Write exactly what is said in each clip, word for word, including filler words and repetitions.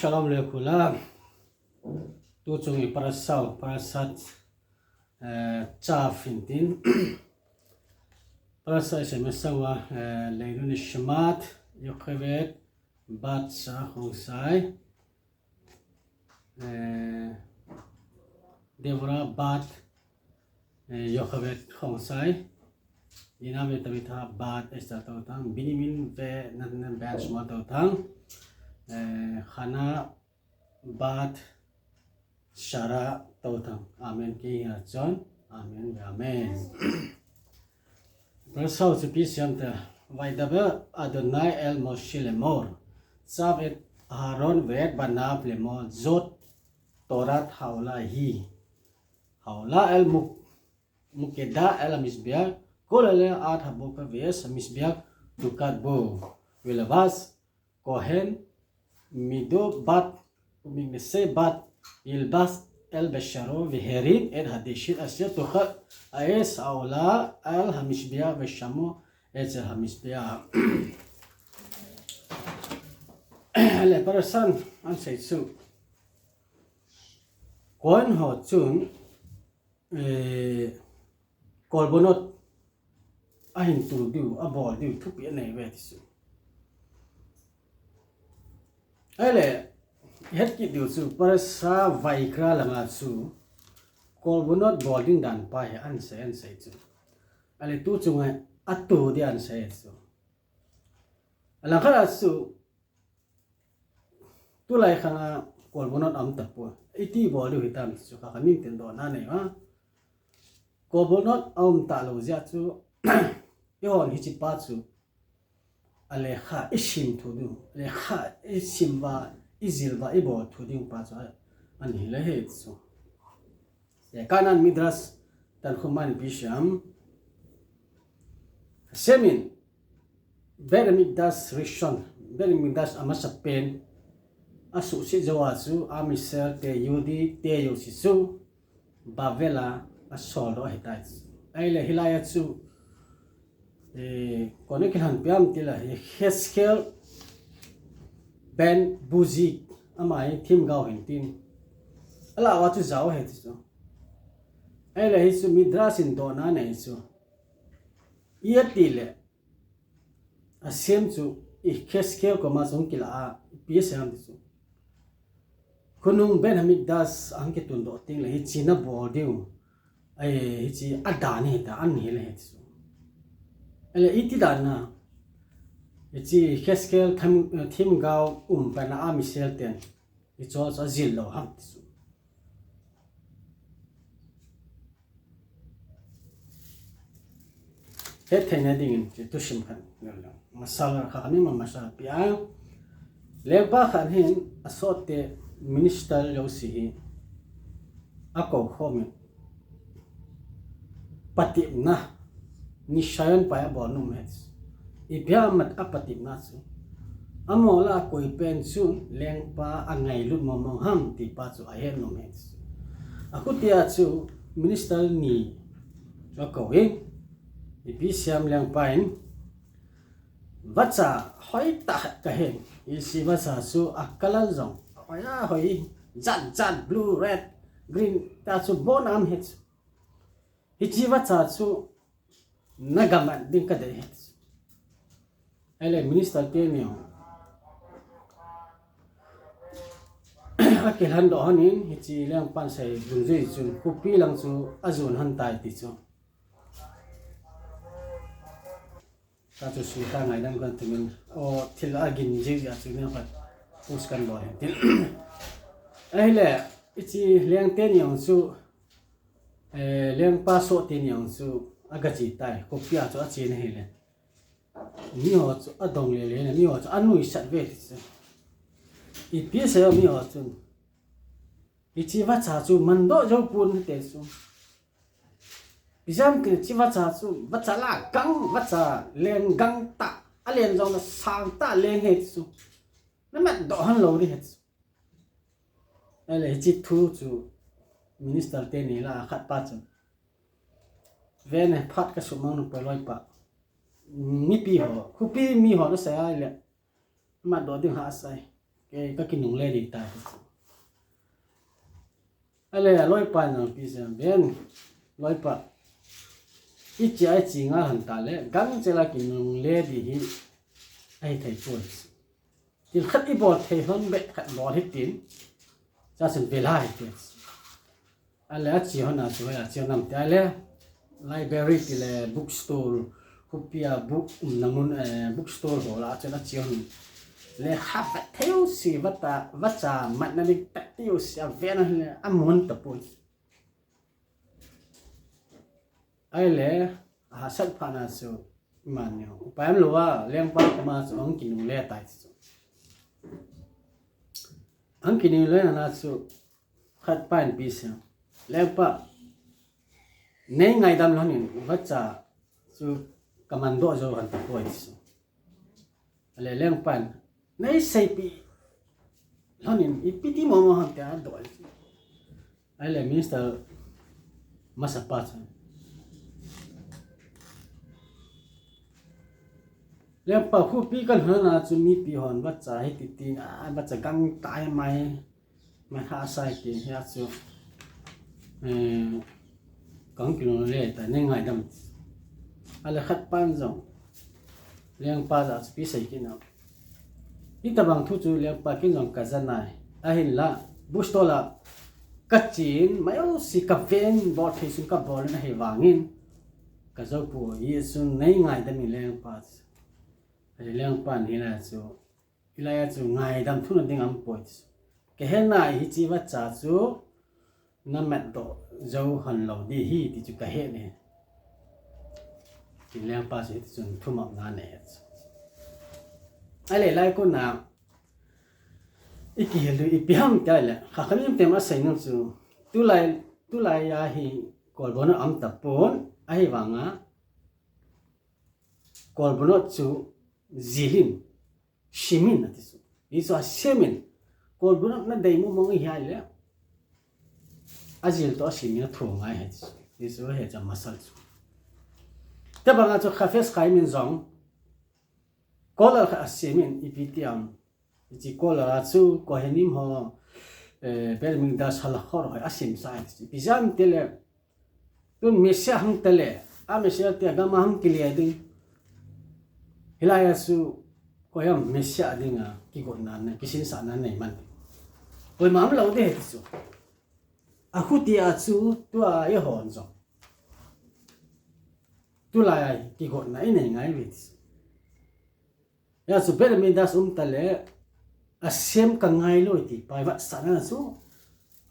Shalom le kula. Tu chung i parasha u, parashat, eh, Tzav hintin. Parasha i semasang uva, eh, Leinu Nishmat Yocheved bat Sara Khongsai. Eh, Devora bat, eh, Yocheved Khongsai. Dina ve Tabitha bat Esther Tothang. Binyamin ve Nathan bat Shmuel Tothang. Eh, Hannah bat Sara Tothang. Amen. Ki ha chon. Amen. Amen. Parasha u chu ipi asei tam, וידבר אדוני אל משה לאמר, צו את אהרן ואת בניו לאמר, זאת תורת העולה ההיא. העולה המוקדה על המזבח, כל אלה עד הבוקר ואת המזבח תוקד בו, ולבש כהן מידו בת ומכנסי בת ילבש על בשרו, והרים את הדשן אשר תחת העץ העולה על המזבח, ושמע אצל המזבח. Ele parasha in asei chu, Kohen ho chun, eh, korbanot ahin tu diu, abol diu thupi anei uve ti chu. Ele, het kit diu chu, parasha Vayikra langa chu korbanot bol ding dan pa hi asei, asei chu. Ele, tu chunga atu ding asei chu. Alangkhat a chu, tulai khanga korbanot aum tapoi. Iti bol diu hitam ti chu kha khamin tin dona nei uva. Korbanot aum talou jeh chu, eihon hiche pa chu, alekha isim thu diu, alekha isim uva, ijil uva, ibol thu ding pa chu, ahin le he chu. Kanaan Midrash Tanhuma in ipi asei em, Hashem in Beit Hamikdash Rishon, Beit Hamikdash amasapen, asuhset jou a chu, Am Yisrael te, Yehudi te jouse chu, Bavel a asoldoh ahitai. Ahile hilai a chu, eh, koi in akilhonpi em tile, Yechezkel ben Buzi, ama hi themgao hintin. Alah uva chu jao ahi ti chu. Ahile hichu Midrash in dona nei chu. Ijeh itile, Hashem chu Yechezkel koma chu ahung kilah a, ipi asei em ti chu. Khonung Beit Hamikdash ahung kitundoh tengle, hiche nabol diu, eh, hiche adan ahitai, ahin le he ti chu. Ele iti dan a, hiche Yechezkel them, eh, themgao um pen a Am Yisrael ten hiche chu ajil lou ham ti chu. Hetthei na dingin, hiche thusim khat, masala khat, ani ma masala pia. Lengpa khat hin, asotte minister jouse hi, akou khom in, patepna, Nishayon pa abol nom ahi. Ipi ham apatepna chu. Amaho lah a koi pen chun lengpa angailut mong mong ham ti pa chu ahet nom ahi. Akhutia chu minister ni chu akou in, ipi asei em lengpa in, vacha hoitah khat kahen, hiche vacha chu a color jong hoi a hoi, jat jat, blue, red, green, ta chu bon aum ahi. Hiche vacha chu nagamat ding kadei ahi. Ahile minister teni ho akilhondoh lhon in, hiche lengpan asei dungjui chun khopi lang chu ajon lhon tai ti chu. Ka chu sui ta ngaidam kan tumin, o thil agin jeh a chu neo khat post kan bol ahi. Ahile, hiche leng teni jong chu, eh, lengpa soh teni jong chu agache tai, khopi a chu ache na ahile. Miho chu adong lele na, miho chu anuisat uve ti chu. Ipi asei em miho chun, hiche vacha chu mandoh jou pon te chu. Ipi jeh ham itile hiche vacha chu, vacha lah a gang, vacha leng gang tah, alen jong asang tah leng ahi ti chu. Namatdoh lhon lou ding ahi ti chu. Ahile hiche thu chu minister teni lah a khat pa chun, vene, phat kasumang nung poi loipa. Mipi ho, khopi mi ho nasei ahile, namatdoh ding ahahsa ahi. Kei kakinungle ding tai. Ale, aloipa in ipi asei em, Ben, loipa. Iche a iche ngal hon tale, gangchel a kinungle ding hi ahithei poi. Thil khat ibol thei lhon beh khat bol hitin. Chasin velha hitin. Ale, ache hon a chu, ache hon am tile, library tile bookstore, khopia book umna mun, eh, bookstore ho lah a chun ache hon. Lekha vet thei jouse, vacha, vacha matna ding vet thei jouse aven ahile amu tapoi. Ahile, ahahsat phat na chu, mani, upai umlouva, lengpa koma chu ahung kinungle tai chu. Ahung kinungle na chu, khatpa in ipi asei em, Lengpa, nei ngaidam lhonin, vacha chu kaman doh jou hon tapoi chu. Ale, lengpan, nei seipeh lhonin, ipi ti momo ham tia adoh. Ale, minister masapa chu, Lengpa, khopi kalhun a chu mipi hon vacha hiti tin, a, vacha gangtah mai. Mai ha sai ti hia chu, eh, kahung kinungle tai, nei ngaidam. Ale, khatpan jong, lengpa jah chu ipi asei kit em. Hitabang thu chu lengpa, ken jong kajanai. Ahinla, bookstore a kachen, mai jouse kaven, bol thei sun kabol in ahivangin, kajou poi, hichun nei ngaidam in lengpa. Ale, lengpan hilai chu, hilai a chu ngaidam thuna ding aumpoi. Kahenai, hiche vacha chu namat doh jou hon lou ding ahi ti chu kahe e. Tin lengpa chu hiti chun thumop na anei chu. Ale, lai kona ikihil diu ipi ham tile, Khakhamim ten asei nom chu, tulai, tulai a hi kolbunot aum tapon, ahivanga kolbunot chu jilin, simin ati chu. Hichu asemin, kolbunot nadei mong mong ahile, ajil toh asemin athu ngai ahi chu. Hichu ahi chu amasal chu. Tobanga chu Chafetz Chaim in jong, kolal khat asemin, ipi ti ham, hiche kolal a chu Kohanim ho, eh, Beit Hamikdash halachot ho asemsah ahi chu. Ipi jeh ham tile, tun Messiah hung tale, a Messiah tia gam a hung kile ding. Hilai a chu, koiham Messiah dinga kigotna, kisinsahna nei man. Koima umlou ding ahi ti chu. Achuti a chu, tua eihon jong, tulai a kigotna inei ngai uve ti chu. Hia chu Beit Hamikdash um tale, asem kangai lou ti pa ivetsahna chu,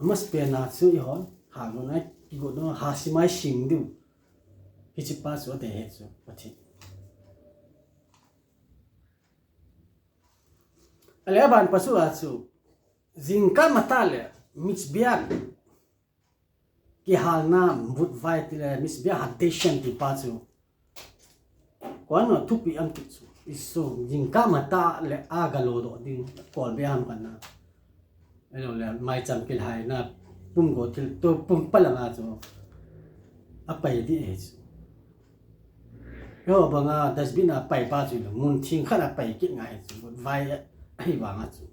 amasapen a chu eihon, ha lona, kigot lona, ha simai sim diu. Hiche pa chu adei ahi chu, Pathen. Ale, aban pa chu a chu, jingkah matah le, Mizbeach kihalna vutvai tile, Mizbeach Hadashen ti pa chu, koiham thupeh aum kit chu. Hichu, jingkah matah le agalo doh ding, kolbe ham kana. Ahilouleh, maicham kilhaina, pumgo thil toh pum palanga chu apai ding ahi chu. Eiho banga dustbin a pai pa chu, mun theng khat a pai kit ngai chu, vutvai ahivanga chu.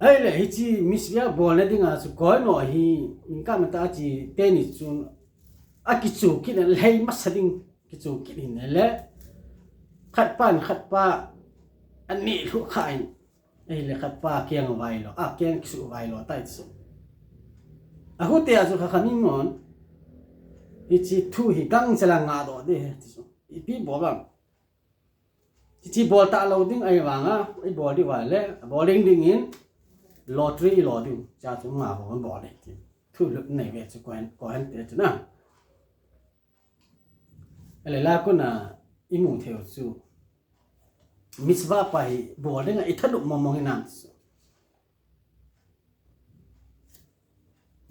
Ahile, hiche Mizbeach bolna dinga chu, koiham hi, jingkah matah a che teni chun, akichu kit in, lhei masa ding, kichu kit in ahile, khatpan khatpa aneh lhuh kha in, ahile khatpa akeng availo, akeng kisuh vailo tai chu. Achuti a chu Chachamim hon, hiche thu hi gangchel a ngahdoh ding ahi ti chu. Ipi bol ham. Hiche bol talou ding ahivanga, ibol diu vale, bol ding dingin, lottery ilo diu, cha chu ama bol bol ding ti. Thu lut nei uve chu Kohen, Kohen te chu na. Ale, lai kona imu theiu chu, Mizbeach pa hi bol dinga ithanop mong mong hinam chu.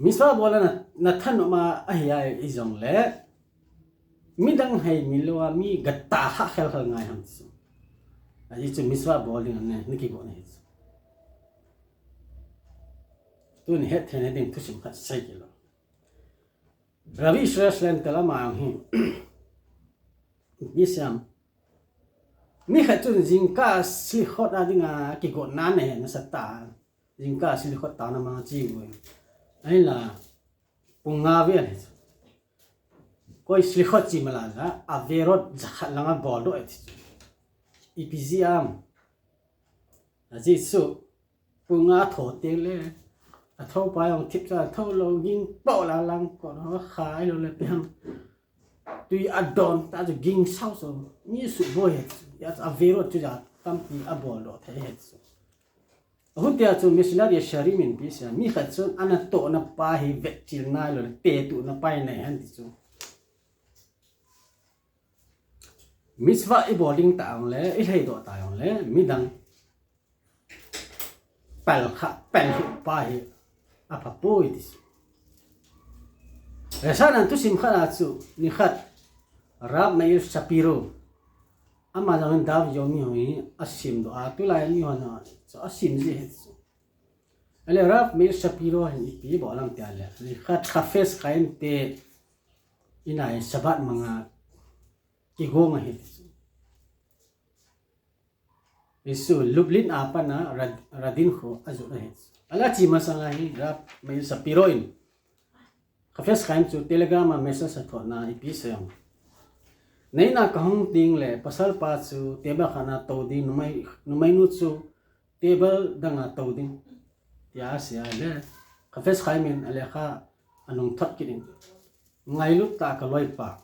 Mizbeach bolna, nathanop ma ahi a ijongle, midang hei milouva mi gata hah khel khel ngai ham chu. Ajeh chu Mizbeach bol dinga na, nakigot na ahi chu. Tun hetthei na ding thusim khat sei kit lou. Rabbi Israel Salental ama hi, ipi asei em, Mi khat chun jingkah slikhot a dinga kigotna nei nasa ta. Jingkah slikhot tana ma chi ui. Ahinla pung nga vel hi. Koi slikhot chi mala la averot jakhat langa bol doh e ti. Ipi jeh ham. Ajeh chu pung nga tho teng le, atho pa jong thip cha tho lou, ging po la lang ko, khai lou le ipi ham. Tui adon ta chu ging sao so, mi suboi he chu. Hijeh a averot chu ja tampi abol doh thei he chu. Ahung tia chu Mishnah Yesharim in ipi asei a, mi khat chun anatohna pa hi vetchil nai lou le, tetuhna pa hi nei hen ti chu. Mitzvah ibol ding ta jong le, ilhei doh ta jong le, midang pel kha, pel hi pa hi apha poi ti chu. Resha nan thusim khat a chu, ni khat, Rav Meir Shapiro, ama jong Daf Yomi ho hi asim doh a, tulai mi hon a chu asim ji he chu. Ale Rav Meir Shapiro hin ipi bol ham tia le, ni khat Chafetz Chaim te in a Shabbat manga kigong ahi ti chu. Hichu Lublin a pat a Rad-, Radin kho ajot ahi. Ala chi masang a hi Rav Meir Shapiro in Chafetz Chaim chu Telegram a message athot na ipi asei ham. Neina kahung teng le pasal pa chu table khat a tou ding, numei, numeinu chu table dang a tou ding. Tia asei a le Chafetz Chaim in alekha anung thot kit in. Ngailut ta kaloipa.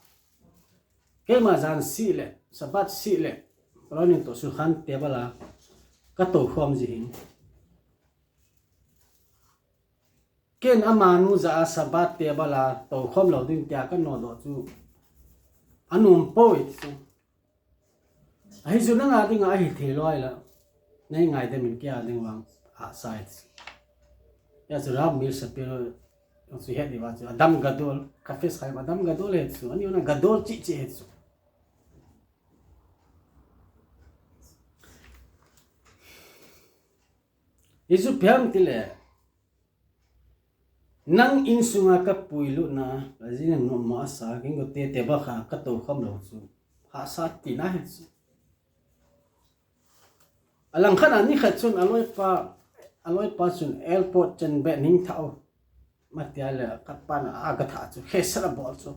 Keima jan seh le, Shabbat seh le, kaloinu toh shulchan table a katou khom ji hin. Ken amanu jah a Shabbat table a tou khom lou ding tia kanodoh chu anom poi ti chu. Ahi chu nanga dinga ahithei loi la. Nei ngaidam in kei a ding vang ahsa e ti chu. Hijeh a chu Rav Meir Shapiro jong chu het diu va chu Adam Gadol, Chafetz Chaim Adam Gadol ahi chu. Ani una Gadol cheh cheh ahi chu. Hichu ipi ham ti le, nang insunga kapuilut na, ajing nom mo asa, kin go te te ba kha, katou khom lou chu. Hahsa tina ahi chu. Alang khat a ni khat chun aloipa, aloipa chun airport chan be ning thau. Matia le kapan a gatha chu, khesat abol chu.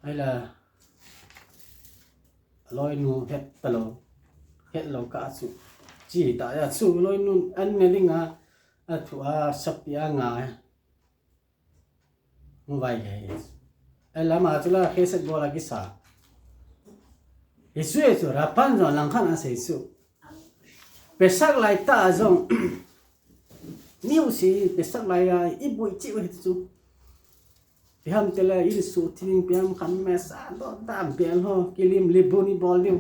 Ahile, aloinu het talou, het lou kah chu. Chi ta a chu, aloinu an ne dinga, athu a, sapi a nga. Hung vai gei. Ahile ama chu la khesat bol a kisa. Hichu e chu, Rav pan jong langkhat a asei chu. Pesach lai ta jong. Niu si Pesach lai a, iboi cheh u ahi chu. Ipi ham ti le, in suh thing, ipi ham khamet sa, do da bel ho, kilim libun ibol diu.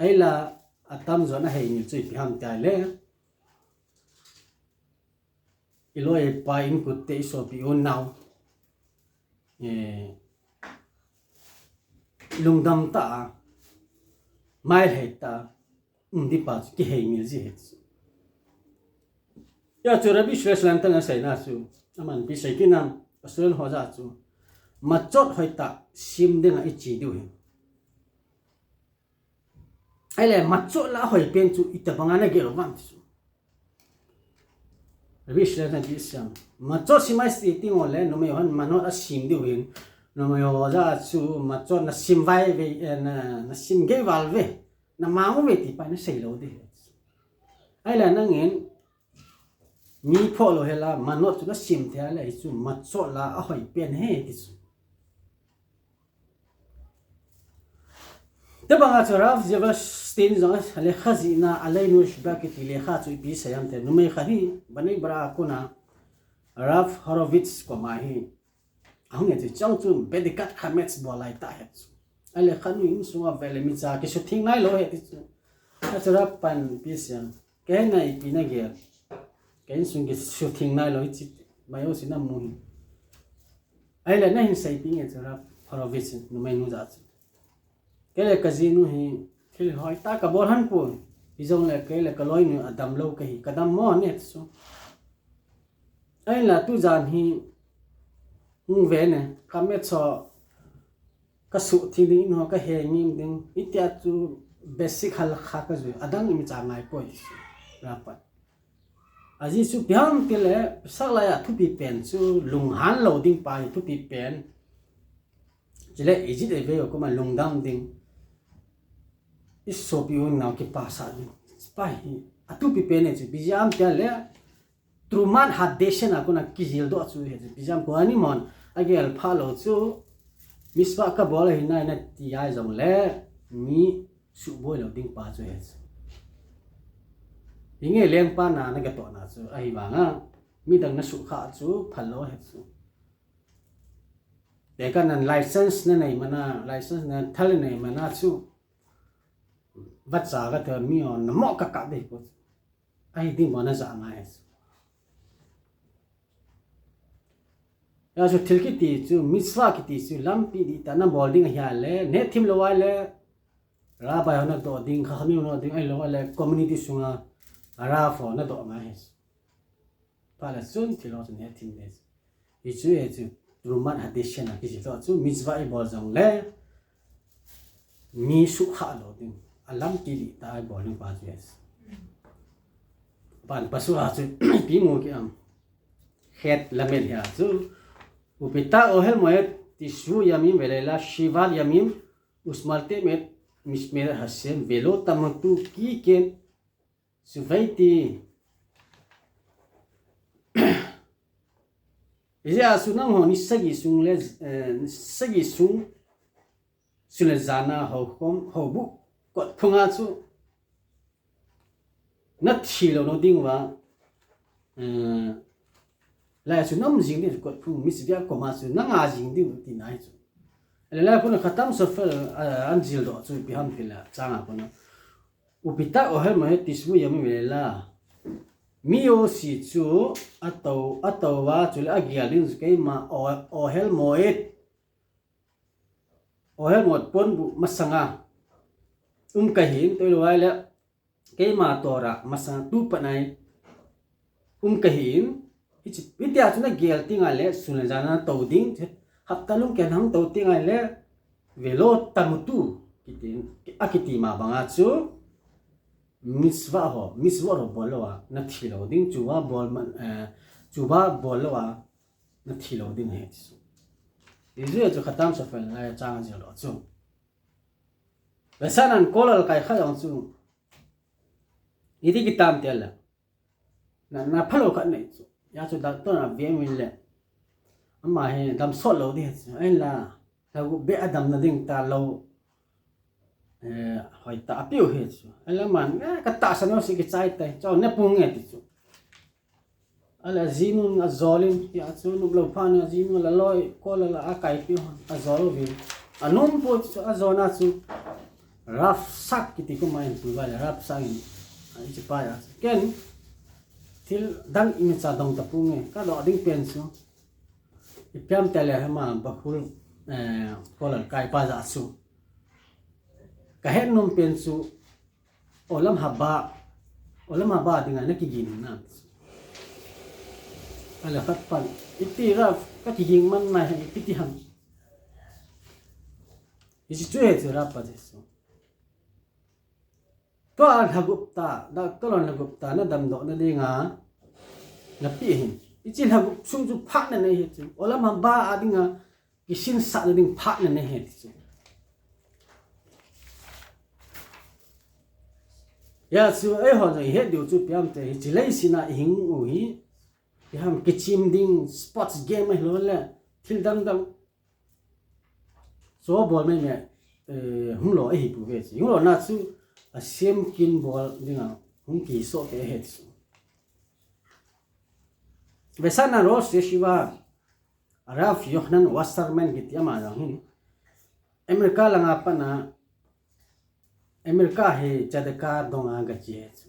Ahile, atam jon aheimil chu ipi ham ti le. Iloi ipai in kutte isopi unau. Eh, lungdam ta, mailhei ta, um ding pa chu kiheimil ji ahi chu. Hia chu Rabbi Shlomo Zalman in aseina chu, aman ipi sei kit nam, Australian ho jah chu, matzot hoitah sem dinga iche diu ahi. Ahile matzot la ahoi pen chu itobanga nagel u ham ti chu. Rabbi Shlomo Zalman in ipi asei em. Matzot sem a iti teng uleh, numei hon manot asem diu ahin. Numei ho jah chu matzot nasem vai ve, eh, na, nasem gei val ve. Namang uve ti pa nasei lou ding. Ahile nangin, mi phoh lou hela, manot chu nasem thei a le, hichu matzot la ahoi pen ahi ti chu. Tobanga chu Rav Zilberstein jong alekha jihna Aleinu Lishba kiti lekha chu ipi asei em ti le, numei khat hi, Bnei Brak a kon a, Rav Horowitz koma hi, ahung e chu, chang chu bedikat chametz bol lai tah ahi chu. Ahile khanu insunga vele micha kisutheng nailou ahi ti chu. Achu Rav pan ipi asei em. Kei na ipi nagel. Kei insung kisutheng nailou ahi chu. Mai o si namu hi. Ahile nahin seipeh nge chu Rav Horowitz numeinu jah chu. Kei le kajinu hi thil hoitah kabol hih pon. Hijongle kei le kaloinu adamlou kahi. Kadam mo ne chu. Ahinla tujan hi hung ve ne, chametz ho Ka suh thim ding, in ho ka he ngim ding. Itia chu basic halakha ka jui. Adang imi cha ngai poi ti chu. Rapat. Ajeh chu ipi ham tile, pasalai a thupi pen chu lunghan lou ding pa hi thupi pen. Chule ijat a vei koma lungdam ding. I sopi u nao kipasah ding. Pa hi, athupi pen e chu, ipi jeh ham tile, Trumat Hadeshen a kona kijil doh chu hi chu. Ipi jeh ham kona ni mon, agel pha lou chu, mitzvah ka bol ahi nai nati a jongle, mi suboi lou ding pa chu hi chu. Hinge lengpa na, na katoh na chu, ahivanga, midang na sukha chu, phal lou hi chu. Te ka nan license na nei mana, license na thal nei mana chu. Vacha ka te mi on na mo ka ka de ko. Ahi ding mo na ja ngai. Ya chu thil kiti chu, mitzvah kiti chu, lampi di ta na bol ding ahi le, ne thim lou ai le, rabbi ho na doh ding, kha mi ho na ding, ahilou le, community sunga, rav ho na doh ngai. Pha le chun thil ho chun he thim le. Hi chu he chu, Trumat Hadeshen a kijil doh chu, mitzvah i bol jongle, mi sukha lou ding. Alampi di ta i bol ding pa chu he. Pan pasuk a chu, ipi mu ki am. Het lamed hi a chu. Upita Ohel Moed, Tishvu Yamim Veleila, Shivat Yamim, Ushmaltem et Mishmeret Hashem, Velo Tamutu, ki ken, Suvaiti. Ijeh a chu nangho ni sagi sung le, eh, ni sagi sung, sun le jan a houkhom, houbuh, kot phunga chu, na thi lou na ding uva, eh, lai chu na um jing ding kot phung, mitzvah koma chu na nga jing ding ti nai chu. Ele lai puna Khatam Sofer, eh, an jil doh chu ipi ham tile, chang a puna. Upita Ohel Moed Tishvu Yamim Veleila. Mi osi chu atou, atou a chule agel ding chu keima o-, Ohel Moed. Ohel Moed ponbuh masanga um kahin, toilou ai le keima Torah masanga tu panai um kahin, hichi, hitia chu na gel ti ngai le, sun le jan a tou ding, hapta lung ken hang tou ti ngai le, velo tamutu, kiti, akiti ma banga chu, mitzvah ho, mitzvah ho bol lou a, na thi lou ding, chuva bol man, eh, chuva bol lou a, na thi lou ding ahi chu. Israel chu Khatam Sofer lai chang jil doh chu. Vesanan kolal kai kha jong chu. Iti kitam tia la. Na, na phalo khat nei chu. Ya chu doctor na ve min le. Ama hi dam sot lou di chu. Ai la. La gu be adam na ding ta lou. Eh, hoi ta apiu hi chu. Ai la man, eh, ka ta sa no si ki chai tai. Cho ne pung nge ti chu. Ala jinun a jolin, ya chu nup lou phan a jinun la loi, ko la la a kai piu, a jol uvin. A num po chu a jona chu. Rav Sack kiti ko mai pu vai la Rav Sack in. A ichi pa ya. Ken, thil dang imi cha dong ta pu nge, ka doh ding pen chu. Ipi ham tile hema bahul, eh, kolal kai pa ja chu. Ka het num pen chu, Olam haba, olam haba dinga na kiging na. Ala khat pan, iti Rav, ka kiging man na hi, iti ham. Isi chu he chu Rav pa Jesu. Tua lhagup ta, da, tua lhagup ta, na damdoh na dinga, na pi hin. Isi lhagup sung chu phat na nei hi chu. Olam haba a dinga, kisinsah na ding phat na nei hi ti chu. Ya chu, eiho jong i het diu chu ipi ham tile, hichi leiset a i hing u hi, ipi ham kichim ding, sports game ahilou le, thil dang dang. Chu bol mei mei, eh, hung lou ahi pu ve chu. Hung lou na chu, a siam kin bol dinga, hung kiso te he chu. Vesana Rosh Yeshiva, Rav Yochanan Wasserman kiti ama jong hin. America langa pat na, America hi tzedakah donga gache chu.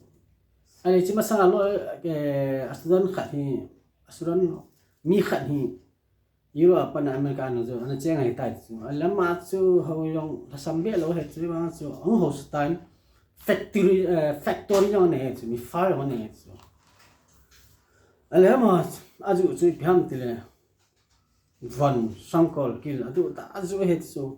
Ahile chi masanga lou, eh, a student khat hi, a student mi khat hi, Europe a pat na America ana jo, ana cheng ahi tai chu. Ahile ama chu hou jong lhasam be lou he chu, ama chu, ahung hou satan factory, eh, factory jong ana he chu, mifal jong ana he chu. Ahile ama, aju chu ipi ham tile. Von, sangkol, kil, adu ta, aju he chu.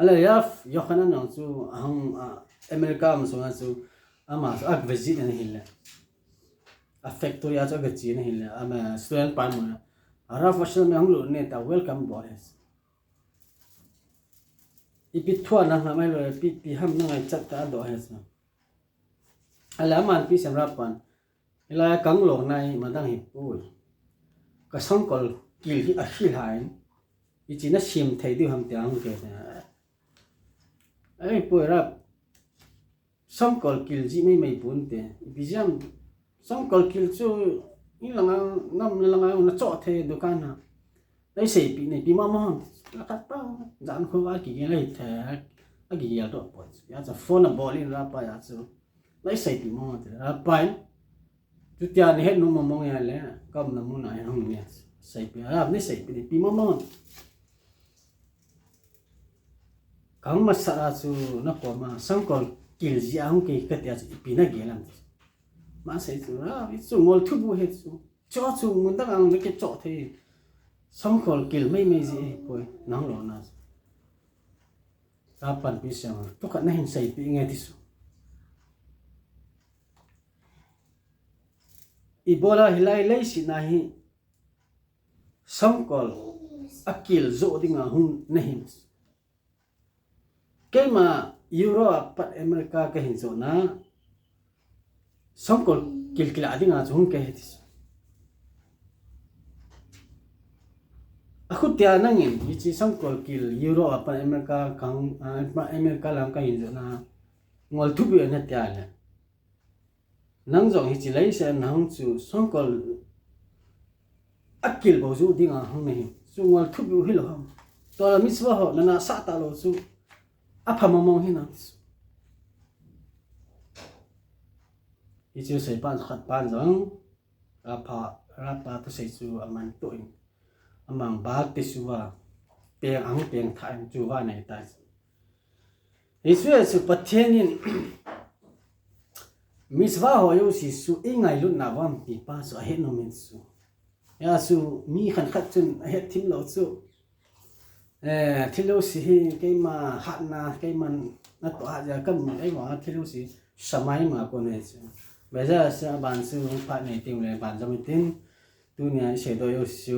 Ale Rav Yochanan jong chu ahung, ah, America um sunga chu ama chu a visit ana hile. A factory a chu aga che ana hile. Ama student pan mo. Rav Wasserman hung lut ne ta welcome bol e. Ipi thu a nang ham ahilou le ipi, ipi ham nangaichat ta adoh e. Ale aman P C M Rav pan. Hilai a kang lona hi madang hipoi. Ka sangkol kil hi ahil hai. Hiche nasem thei diu ham tia hung kei. Ahipoi Rav. Sangkol kil jih maimai ponte. Ipi jeh ham sangkol kil chu in langa, nam langa nachoh thei dukan a. Neiseipeh, neipi mama hon. Lakhat pa, jan kho a kigel ahi thei, akigel doh poi. Hijeh chun phone abol in Rav pa a chu. Neiseipeh mama te, Rav pa in. Chutia nahet nom mong mong a le, ka umna mun a hin hung neiseipeh, Rav neiseipeh, neipi mama hon. Kang masa a chu nakoma, sangkol kil jeh a hung kei katia chu ipi nagel ham ti. Ama sei chu, Rav, hichu ngol thubuh ahi chu. Cho chu mun dang a nakichoh thei. Sangkol kil maimai jeh ahipoi, nang lona chu. Rav pan P C M, thukhat nahin seipeh nge ti chu. Ibola hilai leiset a hi sangkol akil joh dinga hung nahim. Keima Europe a pat America kahin jotna, sangkol kil kila dinga chu hung kahi ti. Akhutia nangin hiche sangkol kil Europe a pat America kahung, ah, America lam kahin jotna, ngol thupi ana tia le. Nang jong hiche leiset a nahung chu sangkol akil bou joh dinga hung nahi. Chu ngol thupi u hilou ham. Tua mitzvah ho nanasah talou chu apha mong mong hinam. Hichu seipan khat pan jong Rav pa, Rav pa thusei chu aman toh in. Amang bal te chu va, peng ang peng tha in chu va nei tai. Hichu chu Pathen in mitzvah ho jouse chu eingailutna uvam ti pa chu ahet nom in chu. Hijeh chun mi khat khat chun ahet thim lou chu. Eh, thil jouse hi keima hatna, keiman natoh hat jeh a kamu, eima thil jouse samai ma kon ahi chu. Beja sa ban chu phat nei ting le ban jom tin. Tunia iseidoh jouse,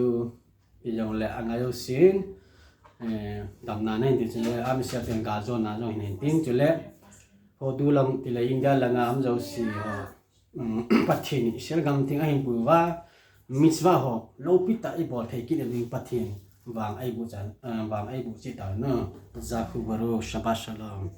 ijongle angai jousen, eh, damna nahin tin chule, amasa pen galjona jong hin tin chule, hodu lang tile India langa um jouse ho, um, Pathen in Israel gam theng ahin pui uva, mitzvah ho, lopi tah ibol thei kit ding Pathen vang eiboh chan, eh, vang eiboh cheh tau no, Zachu Baruch, Shabbat Shalom.